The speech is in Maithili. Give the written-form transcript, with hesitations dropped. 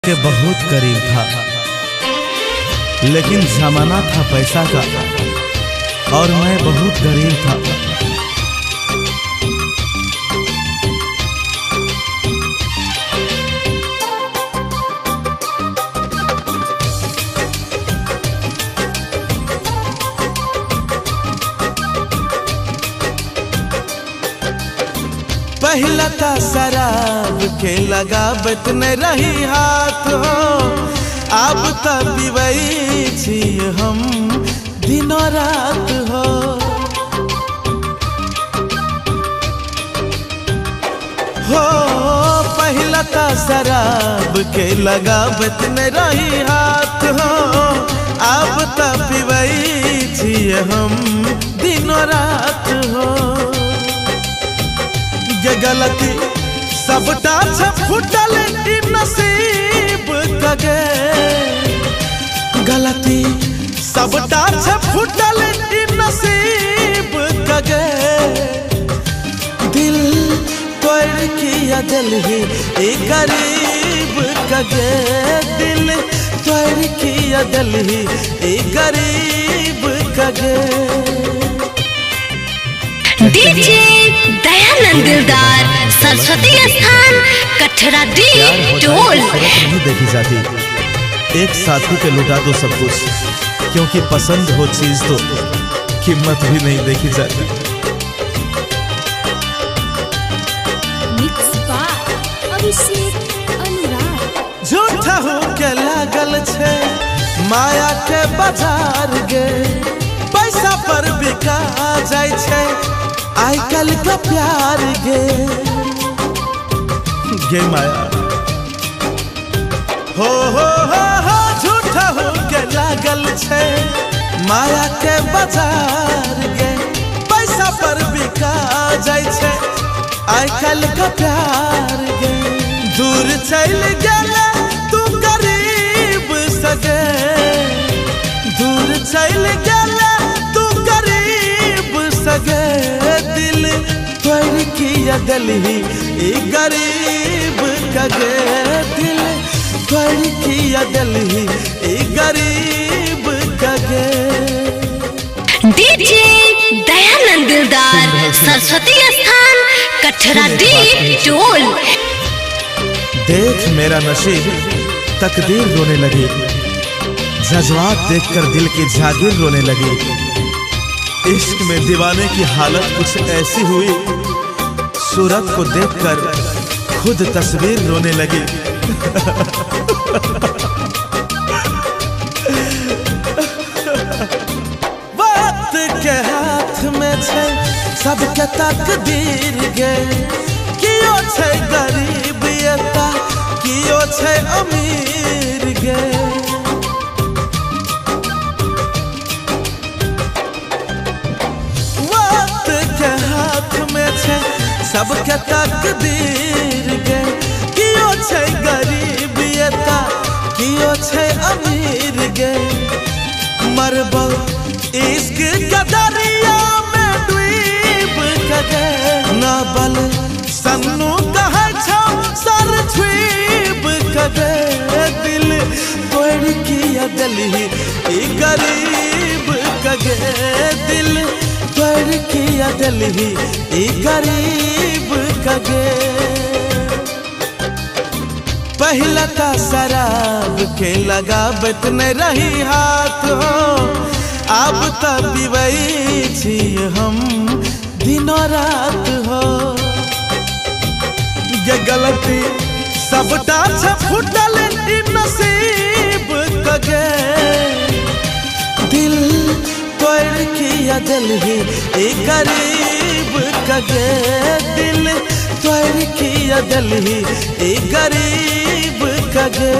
के बहुत करीब था, लेकिन जमाना था पैसा का और मैं बहुत गरीब था। पहला था शराब के लगावत न रही हाथ हो, अब त पीबै छी हम दिनों रात हो। हो पहला था शराब के लगावत न रही हाथ हो, अब त पीबै छी हम दिनों रात हो। ये गलती सबटा छे फूटल ई नसीब कगे, गलती सबटा छे फूटल ई नसीब कगे। दिल तोड़ किया देलही ई गरीब कगे, दिल तोड़ किया देलही ई गरीब कगे। डीजे दयानंद दिलदार, सरस्वती स्थान, कठरा डी टोल। नहीं देखी जाती, एक साथी पे लुटा दो सब कुछ, क्योंकि पसंद हो चीज तो कीमत भी नहीं देखी जाती। मिक्स बाय अभिषेक अनुराग। झूठा हो के लागल छे माया के बाजार गे, पैसा पर बिका जाय छे आई कल का प्यार गे। गे माया हो हो हो हो झूठा हो के लागल छे माया के बाजार गे, पैसा पर बिका जाय छे आई कल का प्यार गे। दूर चल गेला तू गरीब सगे, दूर चल गेला तू गरीब सगे। दिल तोड़ किया देलही ई गरीब कगे, दिल तोड़ किया देलही ई गरीब कगे। डीजे दयानंद दिलदार, सरस्वती स्थान, कठरा डी टोल। देख मेरा नसीब तकदीर रोने लगी, जज्बात देखकर दिल की जागीर रोने लगी। इश्क में दीवाने की हालत कुछ ऐसी हुई, सूरत को देखकर खुद तस्वीर रोने लगी। वक्त के हाथ में छे सबके तकदीर गे, कियो छे गरीब एता कियो छे अमीर गे। सबके तकदीर गे, कियो छे गरीब एता कियो छे अमीर गे। मरबो इश्क के दरिया में डूब के, ना बल सन्नू कहै छौ सर छुइब के। दिल तोड़ किया देलही ई गरीब कगे, दिल तोड़ किया देलही ई गरीब कगे। पहला था शराब के लगावत न रही हाथ हो, अब त पीबै छी हम दिनों रात हो। ये गलती सबटा छे फूटल ई नसीब कगे, दिल तोड़ किया देलही ई गरीब कगे, दिल तोड़ किया देलही ई गरीब कगे।